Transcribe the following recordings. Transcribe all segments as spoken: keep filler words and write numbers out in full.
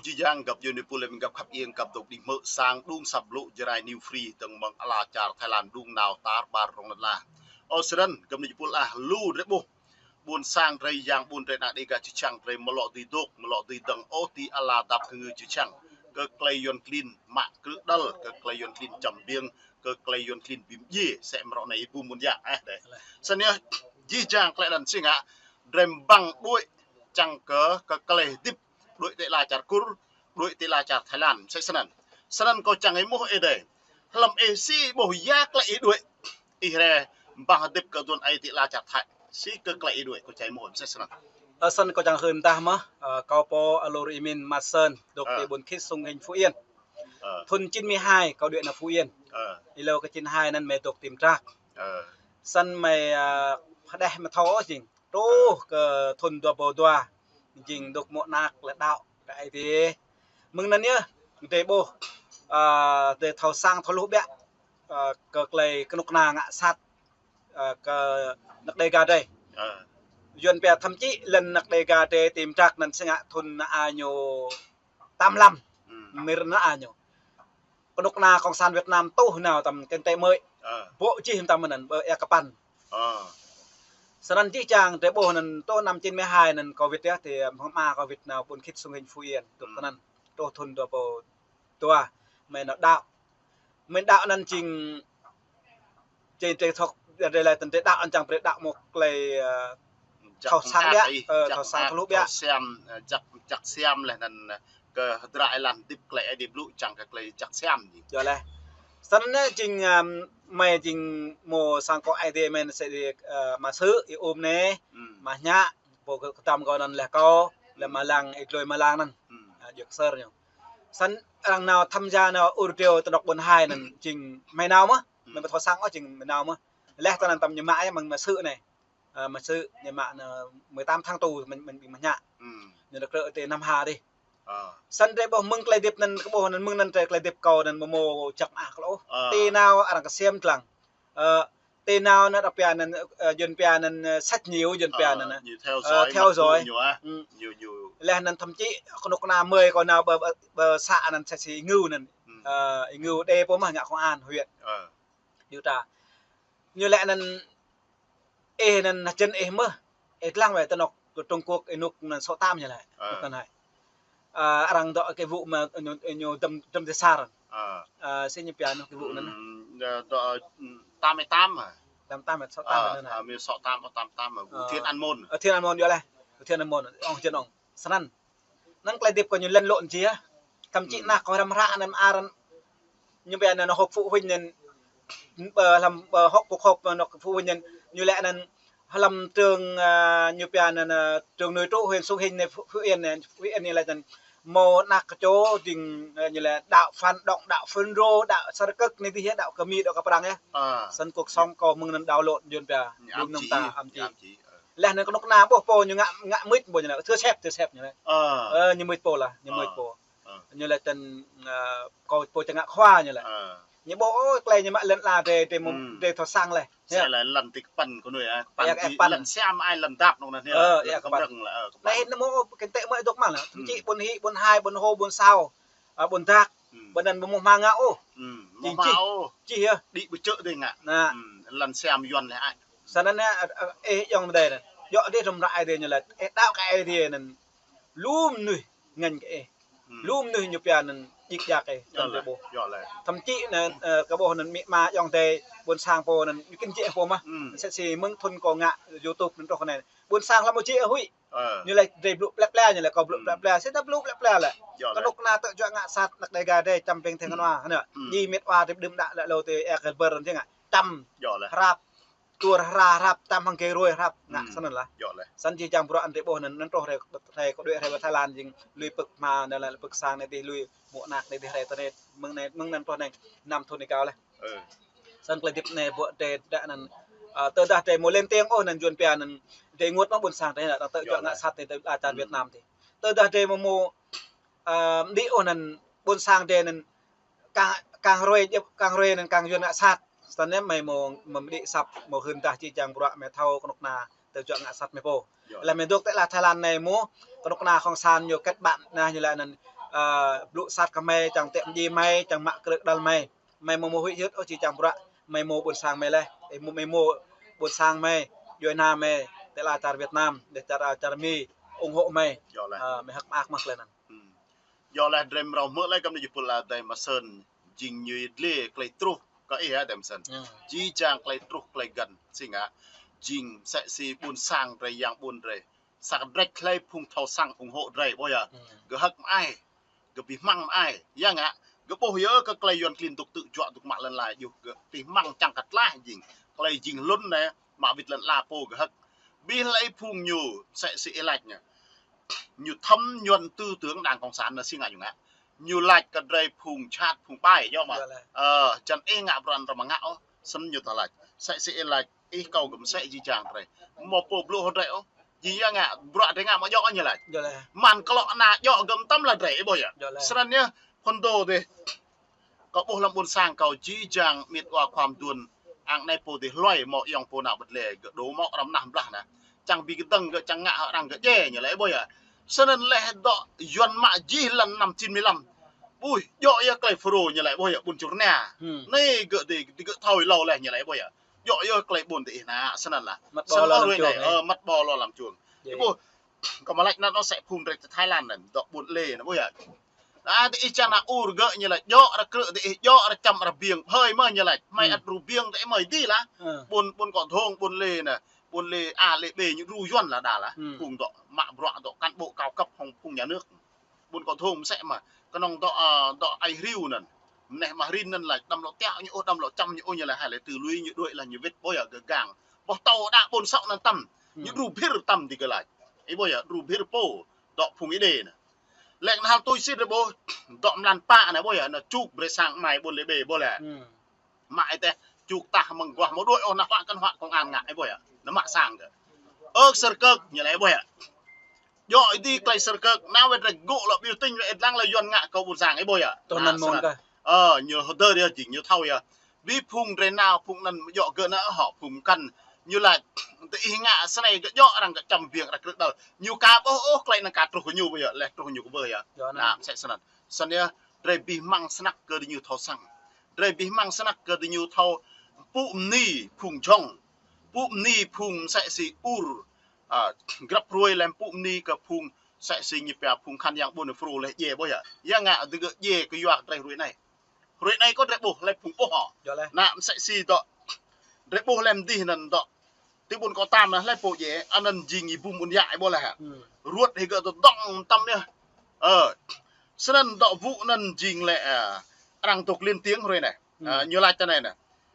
Jih jang găp djuai ania pô lĕ mơ̆ng găp khăp iêng găp dŏ đĭ hmư̆ sang đung săp blŭ Jrai New Free dơ̆ng mơ̆ng ala čar Thái Lan đung nao tar ƀar rŏng lŏn la. Ơ, snăn găp ania pô lah lu drơi ƀuh. Ƀuôn sang drơi yang ƀuôn drơi ană Dêga čư̆ čhiăng drơi mlŏ dưi dôk, mlŏ dưi dơ̆ng ôh ti ala dap kơ ngư čư̆ čhiăng. Kơ klei Yuăn klin mă krư̆ đăl, kơ klei Yuăn klin čăm biêng, kơ klei Yuăn klin bi mdjiê, sĕ mrŏ anai ih bum ƀuôn yă, ơ, dêh. Snăn yơh, jih jang klei anăn si ngă, drơi ƀăng đuaĭ čang kơ, kơ klei hơdip, đuaĭ ti ala čar Kur, đuaĭ ti ala čar Thái Lan, sĕ snăn. Snăn kâo čang êmuh ih dêh. Hlăm ih si ƀuh ya klei ih đuaĭ. Ih rai ƀăng hơdip kơ aduôn aê ti ala čar Thái. Si kơ klei ih đuaĭ kâo čang êmuh sĕ snăn. Ơ, snăn kâo čang hưn tah mơh, ơ, kâo pô alur ih mĭn Mă Sơn, dôk ti ƀuôn Khit Sông Hinh Phú Yên. Thŭn chín mươi hai kâo đuaĭ nao Phú Yên. Ih lâo kơ chín hai anăn mơi dôk ti Mdrak. Snăn mơi, ơ, hơđeh mơi thâo jing. Truh kơ thŭn dua êbâo dua, jing dôk mơ̆ng anak lĕ đaŏ kơ Aê Diê. Mơ̆ng anăn yơh, drơi ƀuh, ơ, drơi thâo săng thâo hluh biă, ơ, kơ klei kơnuk kơna ngă sat, ơ, kơ ană Dêga drơi. Yuăn pia thậm chí lăn ană Dêga drơi ti Mdrak anăn si ngă thŭn ană ñu tám lăm. Mơ̆ng anăn ană ñu. Kơnuk kơna Cộng sản Việt Nam tuh nao tăm kinh tế mới. Bŏ jih tăm anăn ƀơi Ea Kơpăn. Snăn jih jang drơi ƀuh anăn truh năm chín mươi hai anăn Covid yơh, ti hmâo mă Covid nao ƀuôn Khit Sông Hinh Phú Yên. Truh tơ anăn, truh thŭn dua êbâo dua, mơi nao đaŏ. Mơi đaŏ anăn jing, jing drơi thâo, drơi lĕ tơl drơi đaŏ anăn čang brơi đaŏ mơ̆ng klei, ơ, thâo săng biă, ơ, thâo săng thâo hluh biă. Thâo siam, ơ, jăk, jăk siam leh anăn, ơ, kơ hơdră ih lăng hơdip klei Aê Diê blŭ čang kơ klei jăk siam jing. Yơh leh. Snăn anei jing, ơ, mơi jing mơ̆ng sang kơ Aê Diê mơi sĕ dih, ơ, Mă Sư̆, ih um anei, Mă Nhă, pô kơtăm kâo anăn leh kâo, leh Mă Lăng, ih dlôi Mă Lăng anăn. Ơ, djŏ ksơr ñu. Snăn arăng nao tham gia nao ur driâo tơnŏk ƀuôn hai anăn jing mơi nao mơh, mơi ƀu thâo săng ôh jing mơi nao mơh. Leh tơ anăn tăm ñu mă yơh mơ̆ng Mă Sư̆ anei. Ơ, Mă Sư̆, ñu mă anăn mười tám tháng tù, mơ̆ng, mơ̆ng, mơ̆ng Mă Nhă. Ñu dŏ krư̆ ti Nam Hà dih. Snăn drơi ƀuh mơ̆ng klei hơdip anăn, kơ ƀuh anăn mơ̆ng anăn drơi klei hơdip kâo anăn mơ̆ mơ̆ jăk mơak lŏ. Ti nao arăng ksiêm dlăng. Ơ, ti nao anăn arăng pia anăn, ơ, Yuăn pia anăn, ơ, sách nhiêu, Yuăn pia anăn, ơ, theo dõi. Ñu, ñu. Leh anăn thậm chí kơnuk kơna mơi kâo nao ƀơ, ƀơ, ƀơ xã anăn sĕ si Ngư anăn. Ơ, Ngư đe pô mơh ngă công an huyện. Điều tra. Ñu lĕ anăn ih anăn hơjăn ih mơh. Ih dlăng wơ̆t tơnŏk kơ Trung Quốc ih nuk anăn sŏ tam ñu lĕ. Nuk anăn hai. Ơ, arăng dŏ kơ vụ mơ̆ ñu, ñu dăm, dăm ti sar. Ơ, si ñu pia anăn kơ vụ anăn. Dŏ, dŏ, tam ih tam hă? Tam tam, sŏ tam anăn. Ơ, mơi sŏ tam, tam tam hă? Ơ. Thiên An Môn. Ơ, Thiên An Môn yơh leh. Thiên An Môn, ŏng hơjăn ŏng. Snăn. Anăn klei hơdip kơ ñu lăn lộn jih. Thậm chí anăn kâo hrăm hră anăn mơar anăn ñu pia anăn họp phụ huynh anăn, ơ, hlăm, ơ, họp cuộc họp anăn họp phụ huynh anăn ñu lĕ anăn hlăm trường, ơ, ñu pia anăn, ơ, trường nội trú huyện Sông Hinh anei, Phú, Phú Yên anei, Phú Yên anei lĕ anăn mơ̆ anăn kơ čô ding, ơ, ñu lĕ đạo phản động, đạo phun rô, đạo Sarkak anei dih yơh, đạo kơ Mi, đạo kơ Prăng yơh. Snăn cuộc sống kâo mơ̆ng anăn đảo lộn Yuăn pia. Ăm či, ăm či. Leh anăn kơnuk kơna ƀuh pô ñu ngă, ngă mưč pô ñu lĕ, thưa sếp, thưa sếp ñu lĕ. Ơ, ñu mưč pô lah, ñu mưč pô. Ñu lĕ tơl, ơ, kâo pô čang ngă khua ñu lĕ. Ñu ƀuh, ơ, klei ñu mă lăn ala drơi, drơi mơ̆, drơi thâo săng leh. Sĕ lĕ lăn ti kơpăn kơ nuih, ơ, kơpăn ti lăn siam ai lăn dap nŏng anăn. Ơ, ơ, kơpăn. Anei nao mơ̆, ơ, kinh tế mơi dŏ mă lĕ. Thậm chí ƀuôn Hĭ, ƀuôn Hai, ƀuôn Hô, ƀuôn Sao, ơ, ƀuôn Dak. Ƀuôn anăn ƀu mâo hmua ngă ôh. Ƀu mâo ôh. Čih yơh. Đĭ ƀu čơ̆ dih ngă. Anăn. Lăn siam Yuăn leh ai. Snăn anăn, ơ, ơ, ih ayŏng adei anăn. Djŏ dih hrăm hră Aê Diê ñu lĕ. Ih đaŏ kơ Aê Diê anăn. Lu mnuih ngêñ kơ ih. Lu mnuih ñu pia anăn djik djak ih. Thậm chí anăn, ơ, kơ ƀuh anăn amĭ ama ayŏng adei ƀuôn sang pô anăn ñu kĭn jĕ pô mơh. Sĕ si mơ̆ng thŭn kâo ngă YouTube anăn truh kơ anei. Ƀuôn sang hlăm ƀu jĕ huĭ. Ñu lĕ drơi blŭ plĕ plĕ, ñu lĕ kâo blŭ plĕ plĕ, sĭt ta blŭ plĕ plĕ lĕ. Kơnuk kơna tơl juă ngă sat ană Dêga drơi čăm ping thĕng kơnua, hă anăn. Djai mĭt wa drơi đưm đă lĕ lâo ti ĕk hơbơr anăn jing ngă. Čăm. Hrăp. Tuăr hra hrăp, čăm hăng kơ ruai hrăp. Ngă snăn lah. Snăn jih jang bruă anăn drơi ƀuh anăn, anăn truh rai, rai kơ đuaĭ rai ƀơi Thái Lan jing lui pơ̆k hma, anăn lĕ pơ̆k sang anei dih lui, mơ̆ anăn anei dih rai tơ anei, mơ̆ng anei, mơ̆ng anăn truh anei, năm thŭn êgao leh. Snăn klei hơdip anei ƀuh drơi đa anăn, ơ, tơdah drơi mơ̆ lên tiếng ôh anăn Yuăn pia anăn drơi ênguôt mơ̆ ƀuôn sang drơi anăn, tơl juă ngă sat anei tơl ala čar Việt Nam dih. Tơdah drơi mơ̆ mơ̆, ơ, mđĭ ôh anăn ƀuôn sang drơi anăn kang, kang ruai, kang ruai anăn kang Yuăn ngă sat. Snăn mơi mơ̆, mơ̆ mđĭ asăp, mơ̆ hưn tah jih jang bruă mơi thâo kơnuk kơna tơl juă ngă sat mơi pô. Leh mơi dôk ti ala Thái Lan anei mơ̆, kơnuk kơna Cộng sản ñu kết bạn, anăn ñu lĕ anăn, ơ, blŭ sat kơ mơi, čang tĕ mdjê mơi, čang mă krư̆ đăl mơi. Mơi mơ̆ mơ̆ huĭ hyưt ôh či čang bruă, mơi mơ̆ ƀôn sang mơi leh. Ơ, mơi mơ̆ ƀôn sang mơi, djuai ania mơi, tĕ la čar Việt Nam, đeh čar, čar Mi, ủng hộ mơi. Yơh leh. Ơ, mơi hơ̆k mơak mơ̆ tơlơi anŭn. Hmm. Yơh leh drei mrâo hmư̆ leh kơ mơi ñu pơla dei mă sơ̆n, jing ñu dlê tơlơi truh kơ ih hă dei mă sơ̆n. Hmm. Jih jang tơlơi truh tơlơi găn, si ngă. Jing msĕ si ƀôn sang drei yang ƀôn drei. Sa kơdrĕč hlơi phung thâo săng ủng hộ drei, ƀuh yơh. Hmm. Gơ̆ hơ̆k mơai, gơ̆ bi hmăng mơai. Yua ngă, gơ̆ ƀuh yơh kơ tơlơi Yuăn klin dŏ tŭ juă dŏ mă lŏn ala yơh, gơ̆ bi hmăng čang kơ tlaih jing. Tơlơi jing hlŭn anai, mă wĭt lŏn ala pô gơ̆ hơ̆k. Bi hlơi phung ñu, msĕ si ih laĭ anai. Ñu thâm nhuận tư tưởng Đảng Cộng sản anai si ngă ñu ngă. Ñu laĭ kơ drei phung čhat phung ƀai, yơh mơ̆. Yơh leh. Ơ, čang ih ngă bruă anŭn rơmang ngă ôh, sơ̆n ñu tơlơi laĭ. Msĕ si ih laĭ, ih kâo gơ̆ msĕ jih jang drei. Mơ̆ pô blŭ hơdrei ôh. Jing yua ngă, bruă drei ngă mă djơ̆ ñu laĭ. Yơh leh. Mă klŏ ană djơ̆ gơ̆ mơtam lah drei, ih ƀuh yơh. Yơh leh. Srăng yơh, phŭn dô dih. Kâo ƀuh lăm ƀôn sang kâo jih jang mĭt wa khua mduôn. Ang anai pô dih hloi mơ̆ yơ̆ng pô nao bơdle gơ̆ dŏ mơ̆ răm nah blah nah. Čang bi kơdơ̆ng gơ̆ čang ngă hơrăng gơ̆ djai ñu laĭ ƀuh yơh. Srăng leh dŏ Yuăn mă jih lăm năm chín mươi lăm. Ui, djơ̆ yơh tơlơi Fulro ñu laĭ ƀuh yơh ƀôn čur nia. Hmm. Anai gơ̆ dih, gơ̆ thâo hlâo leh ñu laĭ ƀuh yơh. Djơ̆ yơh tơlơi ƀôn dih nah, srăng lah. Măt ƀâo lo lăm čuông. Ơ, măt ƀâo lo lăm čuông. Ih ƀuh, kâo mă laĭ anŭn ôh msĕ phung drei tơ Thái Lan anai, dŏ ƀôn lê anai, ƀuh yơh. Anai, tơ ih čang nao ur gơ̆ ñu laĭ, djơ̆ ră krư̆ tơ ih, djơ̆ ră čăm ră biêng, hơi mơ̆ ñu laĭ, mơi ăt djru biêng tơ ih mơi dih lah. Ơ. Ƀôn, ƀôn Kŏ Dhông, ƀôn lê anai, ƀôn lê A, lê B, ñu djru Yuăn lah đa lah. Hmm. Phung dŏ mă bruă dŏ cán bộ cao cấp hăng phung nhà nước. Ƀôn Kŏ Dhông msĕ mơ̆, kơnơ̆ng dŏ, ơ, dŏ ai hriu anŭn. Mơneh mă rin anŭn lah, đăm lŏ tiăo ñu ôh, đăm lŏ čăm ñu ôh, ñu laĭ hai lĕ tơ lui ñu đuaĭ lah ñu wĭt, ƀuh yơh gơ̆ gang. Ƀuh tâo đa ƀôn sŏ anŭn tăm. Ñu djru bhir tăm dih gơ̆ laĭ. Ih ƀuh yơh, djru bhir pô, dŏ phung Êđê anai. Lĕ kơnhal tui sĭt ră ƀuh, dŏ mlan pă anai ƀuh yơh, anai čuk brơi sang mai ƀôn lê B ƀuh leh. Hmm. Mă ih tĕh, čuk tah mơ̆ng guah mơ̆ đuaĭ ôh, anai huă kăn huă công an ngă, ih ƀuh yơh. Anai mă sang gơ̆. Ơ, sơr kơk, ñu laĭ ih ƀuh yơh. Djơ̆ ih dih tơlơi sơr kơk, anai wơ̆t ră gơ̆ lŏ biểu tình wơ̆t lăng lah Yuăn ngă kơ ƀôn sang, ih ƀuh yơh. Tơ anŭn mơ̆n kơ. Ơ, ñu hơdơr yơh jing, ñu thâo yơh. Bi phung drei nao, phung anŭn djơ̆ gơ̆ anai hŏ phung kăn. Ñu laĭ, tơ ih ngă sơnai gơ̆ djơ̆ arăng gơ̆ čăm biêng ră krư̆ đăl. Ñu ka ƀuh ôh, tơlơi anŭn ka truh kơ ñu ƀuh yơh, leh truh ñu kơ ƀuh yơh. Yơh anŭn. Nah, msĕ srăng. Srăng yơh, drei bi hmăng snăk kơ diñu thâo săng. Drei bi hmăng snăk kơ diñu thâo pŭ mơni phung jong. Pŭ mơni phung msĕ si ur. Ơ, grăp hruê lĕ pŭ mơni kơ phung msĕ si ñu pia phung khăn yang ƀôn Fulro leh djai ƀuh yơh. Yua ngă dih gơ̆ djai kơ yua drei hruê anai. Hruê anai kơ drei ƀuh lĕ phung ƀuh hŏ. Yơh leh. Anai msĕ si dŏ. Drei ƀuh lĕ mơdih anŭn dŏ. Ti ƀôn Kŏ Tam anai lĕ pô djai, anŭn jing Y Bum Ƀôn Yă ih ƀuh leh hă. Hmm. Ruăt hĭ gơ̆ dŏ dŏng tăm yơh. Ơ. Srăng dŏ vụ anŭn jing lĕ, ơ, arăng dŏ lên tiếng hruê anai. Ơ, hmm, ñu laĭ tơ anai anai.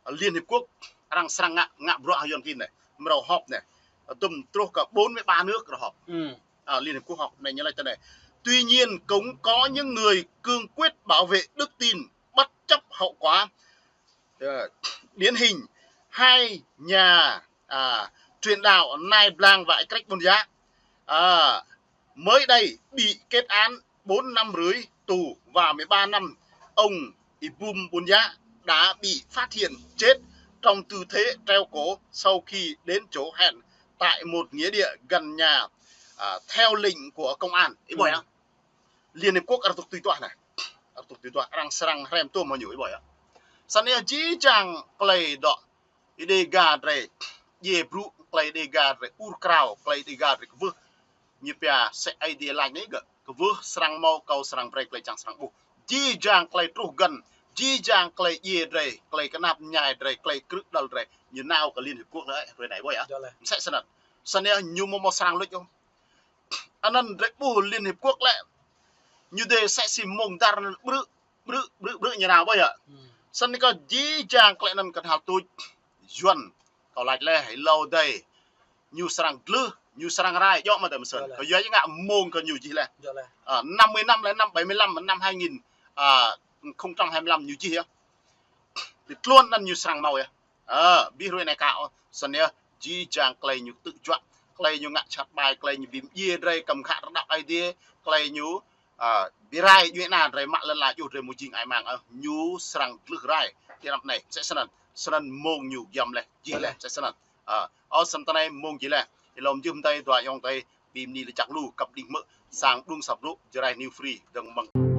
Liên Hiệp Quốc, arăng srăng ngă, ngă bruă hăng Yuăn klin anai. Mrâo họp anai. Tơm truh kơ bốn mươi ba nước ră họp. Hmm. À, Liên Hiệp Quốc họp anai ñu laĭ tơ anai. Tuy nhiên, cũng có những người cương quyết bảo vệ đức tin bất chấp hậu quả. Ờ, điển hình, hai nhà, à, truyền đạo Nai Blang và Krek Ƀôn Yă, à, mới đây bị kết án bốn năm rưỡi tù và mười ba năm. Ông Y Bum Ƀôn Yă đã bị phát hiện chết trong tư thế treo cổ sau khi đến chỗ hẹn tại một nghĩa địa gần nhà, à, theo lệnh của công an. Ih ƀuh yơh. Liên Hiệp Quốc arăng dŏ tui tuah anai. Arăng dŏ tui tuah, arăng srăng hrăm tơm hăng ñu, ih ƀuh yơh. Srăng yơh jih jang tơlơi dŏ Ih Dêga drei, djai brŭ, tơlơi Dêga drei ur krao, tơlơi Dêga drei kwưh. Ñu pia msĕ Ơi Adai laĭ anai gơ̆, kwưh srăng hmâo, kâo srăng brơi, tơlơi čang srăng ƀuh. Jih jang tơlơi truh găn, jih jang tơlơi djai drei, tơlơi kơnap mơñai drei, tơlơi krư̆ đăl drei, ñu nao kơ Liên Hiệp Quốc leh, hruê anai ƀuh yơh. Yơh leh. Msĕ srăng. Srăng yơh ñu mơ̆ mơ̆ srăng luč ôh. Anŭn drei ƀuh Liên Hiệp Quốc lĕ. Ñu dêh msĕ si mơ̆ng dar anŭn brư̆, brư̆, brư̆, brư̆ ñu nao ƀuh yơh. Hmm. Srăng kơ jih jang tơlơi anŭn kơnhal tuč. Yuăn, kâo laĭ leh, hlâo dih. Ñu srăng glưh, ñu srăng rai, djơ̆ mơ̆ tơ mơ̆ srăng. Yơh leh. Kơ yua ñu ngă mơ̆ng kơ ñu jih leh. Yơh leh. À, năm mươi năm leh, năm bảy mươi lăm, năm hai nghìn, à, không trăm hai mươi lăm ñu jih yơh. Ti tluôn anŭn ñu srăng hmâo yơh. Ơ, ƀiă hruê anai ka ôh, srăng yơh, jih jang tơlơi ñu tŭ juă, tơlơi ñu ngă čăt ƀai, tơlơi ñu bi mdjiê drei kăm khă rơđăp Ơi Adai, tơlơi ñu, à, bi rai djuai ania drei mă lŏn ala djuh drei mơ̆ jing ai mang, ơ, ñu srăng glưh rai, ti anăp anai, msĕ srăng, srăng mơ̆ng ñu giăm leh, jih leh, msĕ srăng. Ơ, ơ, srăng tơ anai mơ̆ng jih leh, ih lŏm jưh mơtai dua ayŏng adơi, Bi mni laih čang lu, kăp đing mơ̆ sang đung sap ruk, Jrai New Free, dơ̆ng mơ̆ng